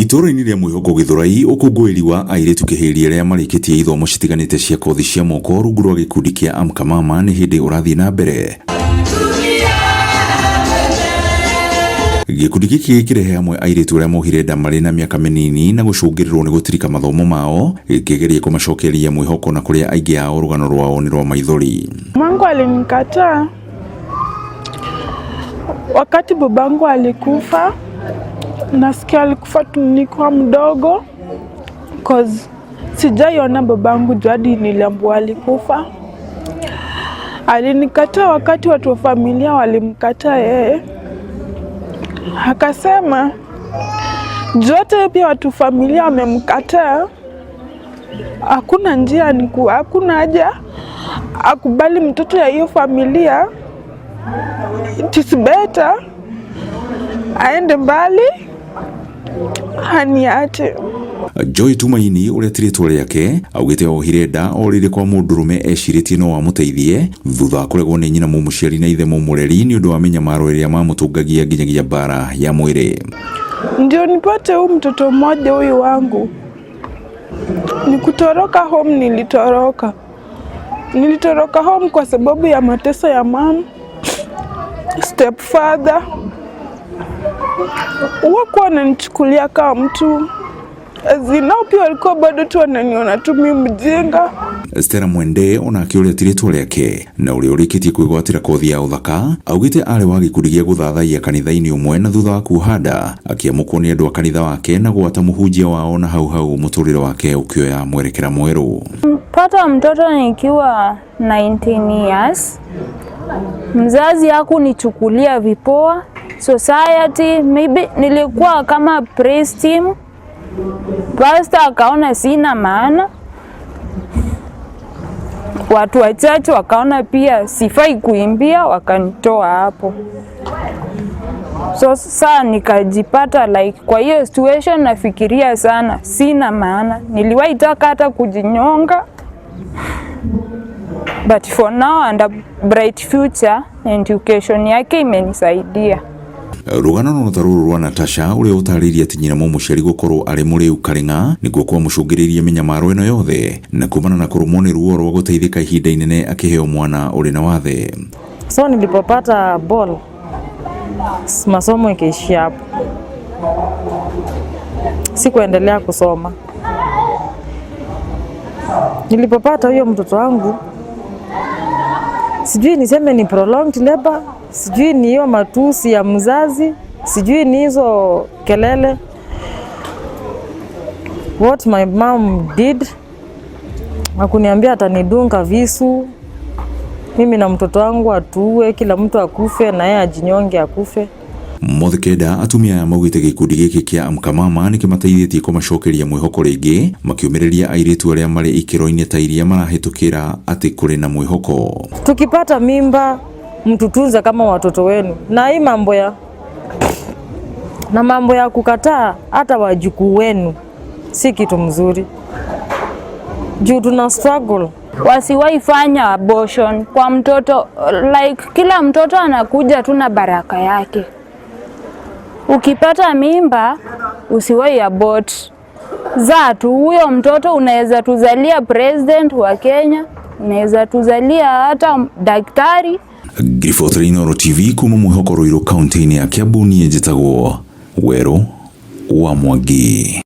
Itũũra-inĩ rĩa Mwĩhoko Gĩthũrai, ũkũngũĩri wa airĩtu kĩhĩri arĩa marĩkĩtie ithomo citiganĩte cia kothi cia moko rungu rwa gĩkundi kĩa Amka Mama nĩ hĩndĩ ũrathiĩ na mbere. Gĩkundi gĩkĩ gĩkĩrehe hamwe airĩtu arĩa mohire nda marĩ na mĩaka mĩnini na gũcũngĩrĩrwo nĩ gũtirika mathomo mao, gĩkĩgeria kũmacokeria mwĩhoko na kũrĩa aingĩ ao rũgano rwao nĩ rwa maithori. Mamangu alinikataa wakati babangu alikufa. Nasikia alikufa tu nikiwa mdogo, 'cause sijaiona babangu juu hadi niliambiwa alikufa. Alinikataa wakati watu wa familia walimkataa yeye, akasema juu hata pia watu familia wamemkataa, hakuna njia niku, hakuna haja akubali mtoto ya hiyo familia. It is better aende mbali aniache. Joy Tumaini ũrĩa ti rĩtwa rĩake augĩte ohire nda orĩire kwa mũndũrũme ecirĩtie no amũteithie thutha wa kũregwo nĩ nyina mũmũciari na ithe mũmũreri nĩ ũndũ wa mĩnyamaro ĩrĩa mamũtũngagia nginyagia mbara ya mwĩrĩ. Ndio nipate huu mtoto mmoja huyu wangu, ni kutoroka home. Nilitoroka home kwa sababu ya mateso ya mom, stepfather wakuwa wananichukulia kama mtu zinao, pia walikuwa bado tu wananiona tu mimi mjinga. Stella Mwende onake ũrĩa ti rĩtwa rĩake na ũrĩa ũrĩkĩtie kwĩgwatĩra kothi ya ũthaka augĩte arĩ wa gĩkundi gĩa gũthathaiya kanitha-inĩ ũmwe na thutha wa kuoha nda akĩamũkwo nĩ andũ a kanitha wake na gwata mũhunjia wao na hau hau mũtũrĩre wake ũkĩoya mwerekera mwerũ. Pata mtoto nikiwa 19 years. Mzazi hakunichukulia vipoa. Society maybe nilikuwa kama praise team. Pastor akaona sina maana, watu wachache wakaona pia sifai kuimbia, wakanitoa hapo. So saa nikajipata like kwa hiyo situation, nafikiria sana, sina maana. Niliwahi taka hata kujinyonga, but for now and a bright future, education yake imenisaidia. Rũgano no ta rũrũ rwa Natasha ũrĩa ũtarĩirie atĩ nyina mũmũciari gũkorwo arĩ mũrĩu karĩng'a nĩguo kwamũcũngĩrĩirie mĩnyamaro ĩno yothe na kumana na kũrũmwo nĩ ruo rwa gũteithĩka ihinda inene akĩheo mwana ũrĩ na wathe. So nilipopata ball, masomo ikaishia hapo, sikuendelea kusoma. Nilipopata huyo mtoto wangu, sijui niseme ni prolonged labor, sijui ni hiyo matusi ya mzazi, sijui ni hizo kelele. What my mom did, akuniambia atanidunga visu mimi na mtoto wangu atuue, kila mtu akufe na yeye ajinyonge akufe. Mothe kenda atumia aya maugĩte gĩkundi gĩkĩ kĩa Amka Mama nĩkĩmateithĩtie kũmacokeria mwĩhoko rĩngĩ makĩũmĩrĩria airĩtu arĩa marĩ ikĩro-inĩ ta iria marahĩtũkĩra atĩ kũrĩ na mwĩhoko. Tukipata mimba mtutunze kama watoto wenu, na hii mambo ya kukataa hata wajukuu wenu si kitu mzuri, juu tuna struggle. Wasiwahi fanya abortion kwa mtoto, like kila mtoto anakuja tu na baraka yake. Ukipata mimba usiwahi abort, zaa tu huyo mtoto. Unaweza tuzalia president wa Kenya, unaweza tuzalia hata daktari. Ngiribotera Inooro TV kuma mwĩhoko Ruiru kaunti-inĩ ya Kiambu, niĩ njĩtagwo Werũ wa Mwangi.